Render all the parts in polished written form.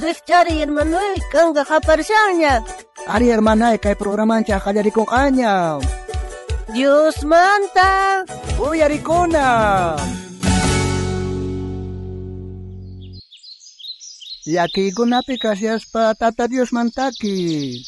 Rijchariy hermanoy, kanka qaparishanña. Ari hermanay, kay programanchej qallarikunqaña. Diosmanta Uyarikuna. Llakiykunapi kashaspa Tata Diosman takiy.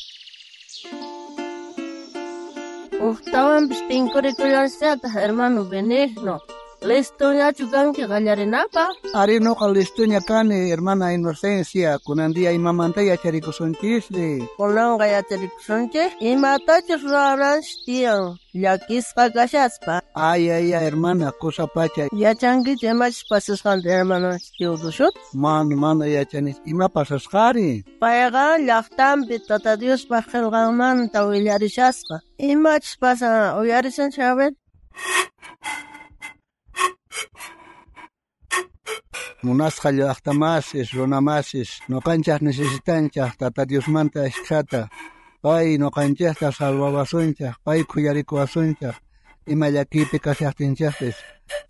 Ujtawanpis tinkurikullanshataj hermano Benigno. Listoñachu kanki qallarinapaj? Ari noqa listoña kani, hermana Inocencia, kunan día imamanta yacharikusunchisri. Kunanqa yacharikusunchej imatachus ruwananchis tiyan llakisqa kashaspa. Ay, ay, ay, hermana, kusa pacha. Yachankichu imachus pasasqanta hermanonchis Teodosiot? Mana, mana yachani. Ima pasasqari? Payqa llaqtanpi Tata Diospaj qillqanmanta willarishasqa. Imachus pasan uyarishanchik a ver. Munasqa llaqtamasis, runamasis, noqanchej necesitanchej Tata Diosmanta ashkhata. Pay noqanchejta salvawasunchej, pay khuyarikuwasunchej, ima llakiypi kashajtinchejpis.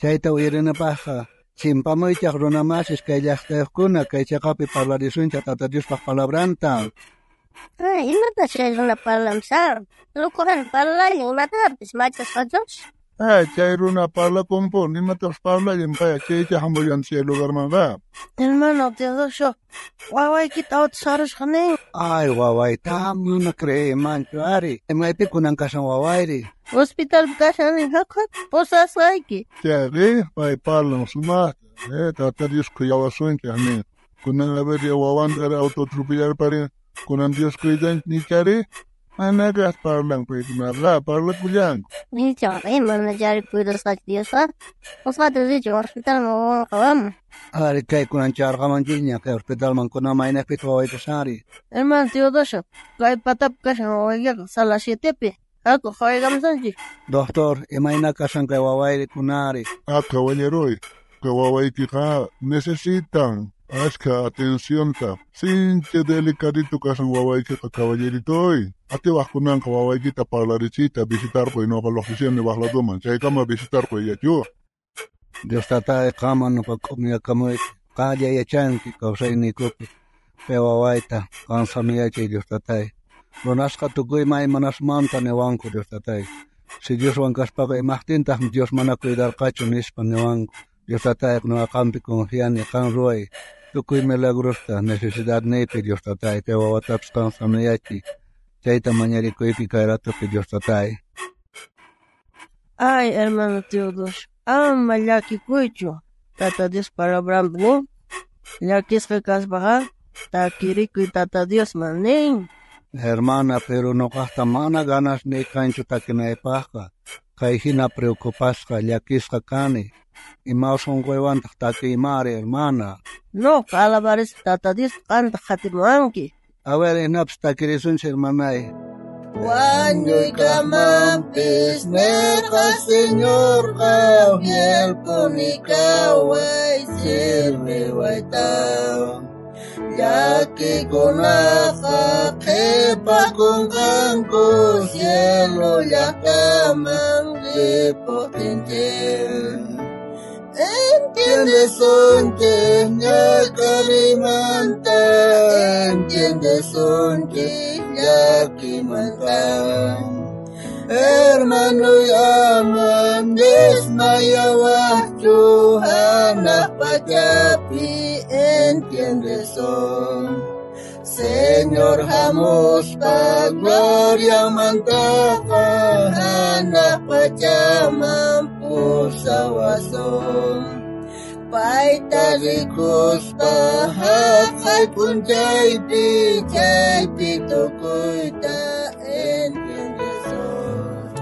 Chayta uyarinapajqa chimpamuychej runamasis kay llaqtayuqkuna kay chaqapi parlarisunchej Tata Diospaj palabranta. Ay, imata chay runa parlamsar? Locojan parlallan imatapis machasqachus. Ay, chay runa parlakunpun, imatapis parlallan paya chaycha hamullan chay lugarmanqa. Hermano Teodosio, wawaykita auto sarusqa nin. Ay, wawayta mana creeymanchu ari. Imaypi kunan kashan wawayri. Hospitalpi kashan nin, haku haku, pusasqayki. Chayri, pay parlan sumaqta, Tata Dios khuyawasunchej nin. Kunan a ver wawanta auto atropellarparin, kunan Dios cuidan nichari, manaqa parlan paykunaqa, parlakullanku. Nicha, mana chari cuidasqachu Diosqa. Usqhayta richun hospitalman wawan qhawamun. Ari kay kunan charqamanchikña kay hospitalman kunan maynaqpitaq waway kashanri. Hermano Teodosio, kay patapi kashan wawaykiqa sala 7pi. Haku qhawaykamusunchik. Doctor, imayna kashan kay wawayri kunari. Ah, caballeroy, kay wawaykiqa necesitan ashka atencionta. Sinchi delicadito kashan wawaykiqa caballeritoy. Atiwaj kunanqa wawaykita parlarichiyta visitarquy noqa lluqsishani waj ladoman. Chaykama visitarquy yachu. Dios tatay qaman noqa k'umyakamuyki. Qalla yachanki kawsayniykupi. Kay wawayta qan sanuyachay Dios tatay. Runasqa tukuyma imanasmanta niwanku Dios tatay. Si Dioswan kaspaqa imajtintaq Dios mana cuidarqachu nispa niwanku. Dios tatay noqa qampi confiani qan ruway. Tukuy milagrosta necesidadniypi Dios tatay kay wawatapis qan sanuyachiy. Chayta mañarikuyki kay ratopi Dios tatay. Ay, hermano Teodosio, ama llakikuychu. Tata Dios palabranpi nin. Llakisqa kaspaqa takirikuy Tata Diosman nin. Hermana, pero noqaqta mana ganas ni kanchu takinaypaqqa. Kay hina preocupasqa llakisqa kani. Ima sunquywantaq takiymari, hermana. Noqa alabarispa Tata Dios qanta qhatimuwanki. A ver, inapis takirisunchik, hermanay. Wañuykamanpis nerqa Señorqa fielpuni kaway sirviwayta. Llakikunaqa qhipakunqanku cielo llaqtaman ripuptinchik. Entiendesunchik ñak'arimanta, entiendesunchik llakimanta. Hermanoy ama desmayawajchu hanaq pachapi entiendesun. Señor hamuspa gloriamantaqa hanaq pachaman pusawasun. Payta rikuspa haqay p'unchaypi chaypi tukuyta entiendesun.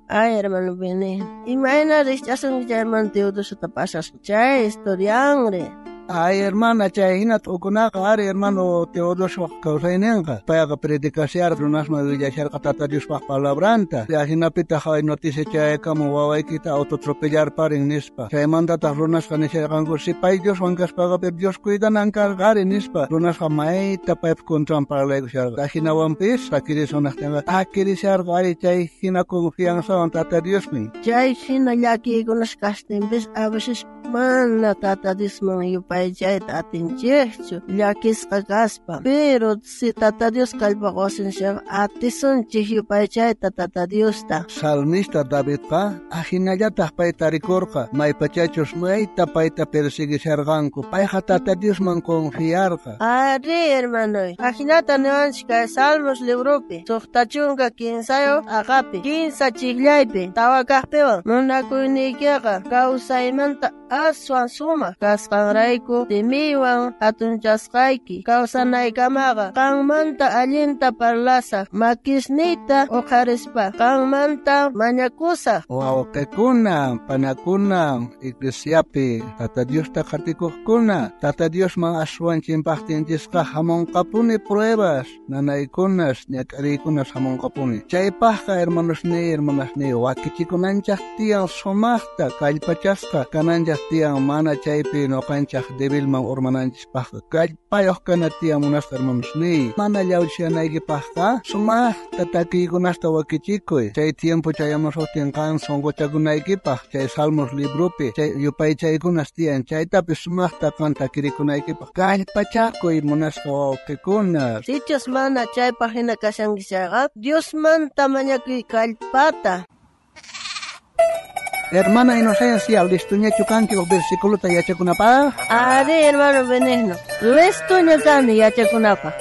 Ay, hermano Benigno, imayna rijch'asunki chay hermano Teodosiota pasasqa chay historianri. Ay, hermana, chay hina t'ukunaqa ari hermano Teodosio kawsayninqa. Payqa predicasharqa runasman willasharqa Tata Diospaq palabranta. Ajinapitaq hay noticia chayakamun wawaykita autotropellarparin nispa. Chaymantataq runasqa nisharqanku si pay Dioswan kaspaqa pero Dios cuidanan karqa ari nispa. Runasqa mayta paypa contran parlaykusharqa. Ajinawanpis takirisunaqtinqa takirisharqa ari chay hina confianzawan Tata Diosmin. Chay hina llakiykunas kastinpis a veces mana Tata Diosman yupaychayta atinchikchu llakisqa kaspa. Pero si Tata Dios kallpaqwasinchikqa atisunchik yupaychayta Tata Diosta. Salmista Davidqa ajinallataq payta rikurqa maypachachus mayta payta persiguisharqanku. Payqa Tata Diosman confiarqa. Ari, hermanoy. Ajinata niwanchik kay Salmos libropi 63 aqapi 15 chiqllaypi 4 kaqpiwan munakuyniykiqa kawsaymanta aswan sumaq kasqanrayku simiywan hatunchasqayki kawsanaykamaqa qanmanta allinta parlasaq makisniyta uqharispa qanmanta mañakusaq. Wawqikuna, panakuna, iglesiapi Tata Diosta qhatikuqkuna, Tata Diosman aswan chimpaqtinchisqa hamunqapuni pruebas, nanaykunas, ñak'ariykunas hamunqapuni. Chaypaqqa hermanosniy, hermanasniy, wakichikunanchaq tiyan sumaqta kallpachasqa kananchaq tiyan mana chaypi noqanchaq debilman urmananchispaqqa kallpayuq kana tiyan munasqa hermanosniy. Mana llawchanaykipaqqa sumaqta takiykunasta wakichikuy. Chay tiempo chayamusuqtin qan sunquchakunaykipaq chay Salmos libropi chay yupaychaykunas tiyan chaytapis sumaqta qan takirikunaykipaq kallpachakuy munasqa wawqikuna. Sichus mana chaypaq hina kashanki chayqa Diosmanta mañakuy kallpata. Hermana Inocencia, listuñachu kanki uj versículota yachakunapaq? Ari, hermano Benigno, listuña kani yachakunapaq.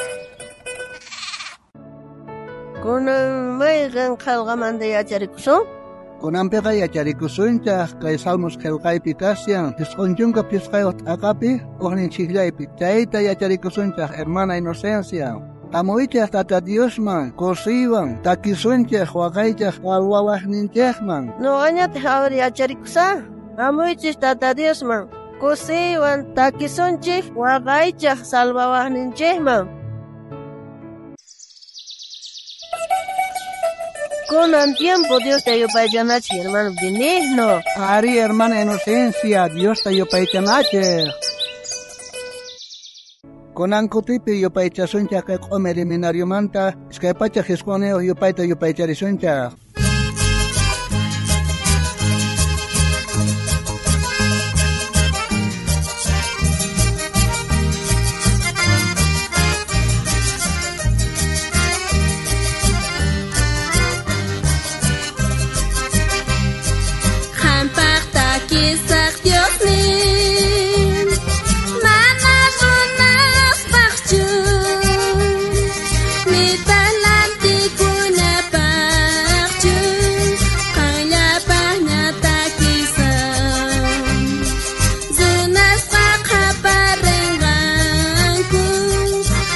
Kunan mayqan qhelqamanta yacharikusun? Kunanpiqa yacharikusunchaq kay Salmos qhelqaypi kashan 95 t'aqapi ujnin chiqllaypi. Chayta yacharikusunchaq hermana Inocencia. Hamuychaq Tata Diosman, kusiywan, takisunchaq waqaychaq qalwawaqninchikman. Noqañataq awar yacharikusaq. Hamuychik Tata Diosman, kusiywan takisunchik waqaychaq salvawaqninchikman. Kunan tiempo Diosta yupaychanachik, hermano Benigno. Ari, hermana Inocencia, Diosta yupaychanachik. Kunan kutipi yupaychasunchaq kay q'umi seminariomanta 209 yupayta yupaycharisunchaq. Qampaq takisaq Diosnin, mana runaspaqchu, nitaq lantikunapaqchu, qanllapaqña takisaq. Runasqa qhaparinqanku,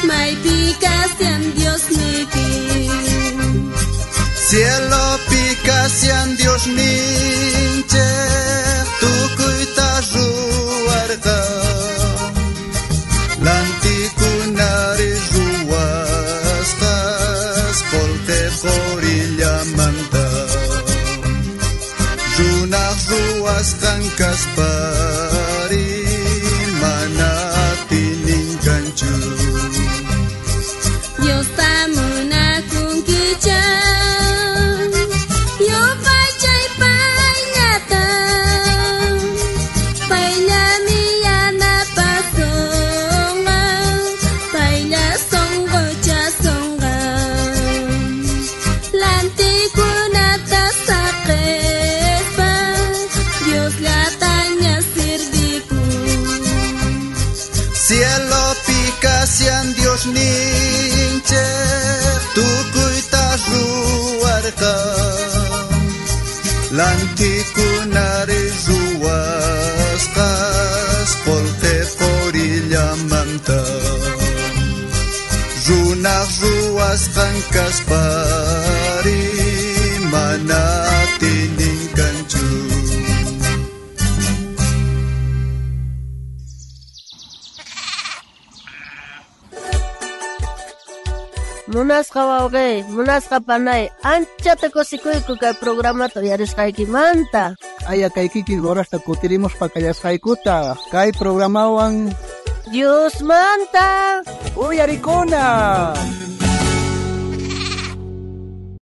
maypi kashan Diosniyki. Cielopi kashan Diosninchik, tukuyta ruwarqa. Lantikunari ruwasqas qolqe qorillamanta. Runaq ruwasqan kaspari mana atinin kanchu. Diosta munakunkicha, yupaychay payllata, payllami yanapasonqa, paylla sonqochasonqa. Lantikunata saqespa, Diosllataña Munasqa wawqey, munasqa panay, anchata kusikuyku kay programata uyarisqaykimanta. Aya kay kikin horasta kutirimuspa kallasqaykuta kay programawan Diosmanta uyarikuna.